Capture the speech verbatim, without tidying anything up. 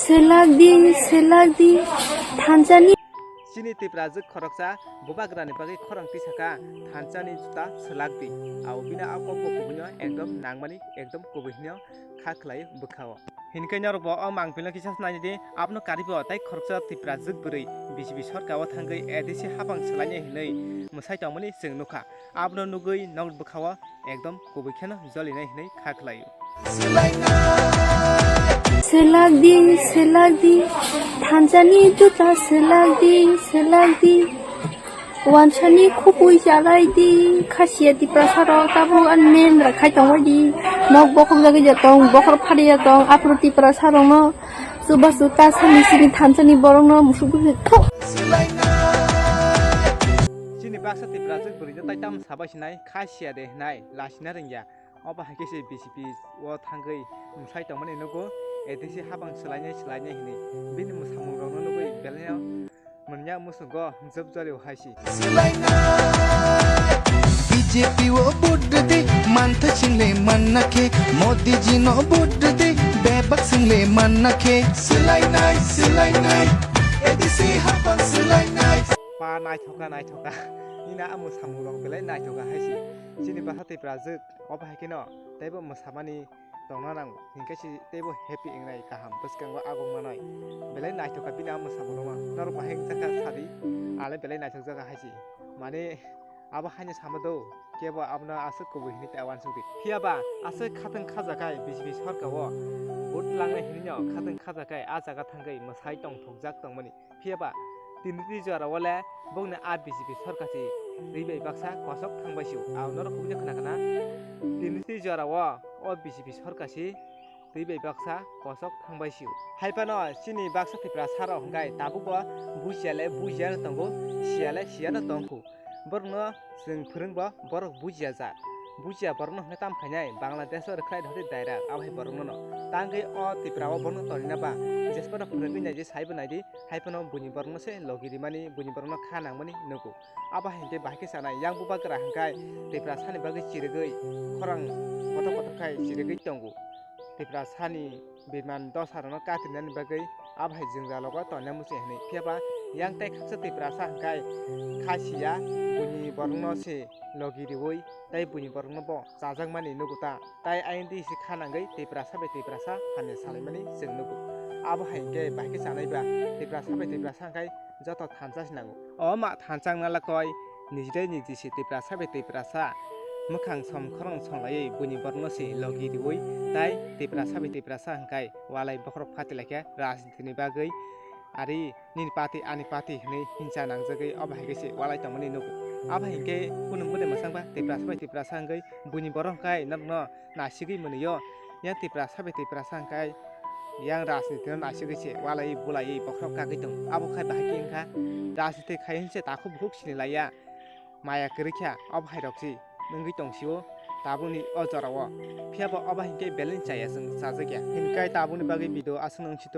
Selak di, selak di, thansa ni. Chini Tiprajwk khoroksa bubagrani bagwi khorang tisaka thansa ni juta selak di. Abo bini a kokbo kubui no ekdom nangmani, ekdom kubui hino kha khlai bwkha o. Hinkhe norok bo o mangpili no kisa naidi, abono karibo tei khoroksa Tiprajwk bwrwi B J P sorkar o thangwi A D C hapang swlainai hinwi mwsai tongmani chwng nukha. Abono nugwi nok bwkha o ekdom kubui kheno jolinai hinwi kha khlaio. Selak di, selak di, thansa ni juta selak di, selak di. Wansa ni khupui chalai di, khasiya Tiprasa rok tabuk ani mem rok khai tongbai di. Nok bokhok jagwi ja tong, bokhor phari ja tong, aphuru Tiprasa rok no chubachu ta sani sini thansa ni borok no musuk bwswk thok. Chini baksa Tiprajwk bwrwi no tai tamo sabai sinai, khasiya de hinai, lasina rwngya. Obo hai khe se B J P o thangwi mwsai tongmani nugo, A D C hapang swlainai, swlainai hinwi. Bini mwsamung rokno nugwi belai no manya muchungo jwk jolio hai se. B J P o vote rwdi, mantha single manna khe, Modi ji no vote rwdi, bebak single manna khe, swlainai, swlainai, A D C hapang swlainai. Pa naithoka, naithoka. Nini a mwsamung rok belai naithoka hai se. Chini bwsa Tiprajwk. Obo hai kheno teibo mwsamani tongna nango, hinkhe se teibo happy wngnai kaham bwskango agong manai. Belai naithoka bini a mwsamungrokno. Norok bahai wngjakha sadi, ale belai naithokjakha hai se. Mane abo haino sama do, kebo abono aswk kubui hinwi ta uansukdi. Phiyaba aswk khatwng khajakai B J P sorkar o vote langnai hinwino khatwng khajakai a jaga thangwi mwsai tongthokjak tongmani. Phiyaba tini twi jora o le bokni a B J P sorkar si twi bai baksa kosok thangbai sio. Ang norok kubui khna khna tini twi jora o, o B J P sorkar si twi bai baksa kosok thangbai sio. Hai phano chini baksa Tiprasa rok hwnkhe tabuk bo bujiya le bujiya no tongo, siya le siya no tongkhu. Borokno chwng phwrwngbo borok bujiya jak. Bujiya borokno hwnkhe tamo khainai Bangladesh o rwkhlai rwdi direct abo hai borokno no. Tangwi o Tripura o borokno tonina ba jesphano phwrwngwi naidi saibo naidi hai phano buini borokno se logi rimani buini borokno kha nangmani nugo. Abo hai hwnkhe bahai khe sanai yang bubagra hwnkhe Tiprasani bagwi chirigwi khorang kotor kotor khai chirigwi tongo. Tiprasani birman dosarokno katrinani bagwi abo hai jwngjalogo tongna muchung hwnwi. Phiyaba yang tei khaksa Tiprasa hwnkhe kha siya, buini borokno se logi riui tei buini borokno bo chajakmani nugo ta. Tai ayang di se kha nangwi Tiprasa bai Tiprasa hamya salaimani chwng nugo. Abo hai hwnkhe bahai khe chanai ba Tiprasa bai Tiprasa hwnkhe joto thansa se nango. O ma thansa wngna lakoi, niji tei niji se Tiprasa bai Tiprasa mwkhang som khorang songlaiwi buini borokno se logi riui tai Tiprasa bai Tiprasa hwnkhe walai bokhorok phati laikha rajniti ni bagwi. Ari nini party ani party hwnwi hinsa nangjagwi obo hai khe se walai tongmani nugo. Abo hai hwnkhe kunu mode mwchangba Tiprasa bai Tiprasa hwnkhe buini borok hwnkhe norokno nasigwi mwnwio. Yang Tiprasa bai Tiprasa hwnkhe yang rajniti no nasigwi se walai bulaiwi bokhorok kagwi tongo. Abo khai bahai khe wngkha rajniti khai hwnse takhuk bukhuk sinilaiya. Maya kwrwi kha obo hai rok se wngwi tong sio tabukni o jora o. Phiya bo obo hai khe belai chaya chwng chajakya. Hinkhe tabukni bagwi video aswk no wng sito.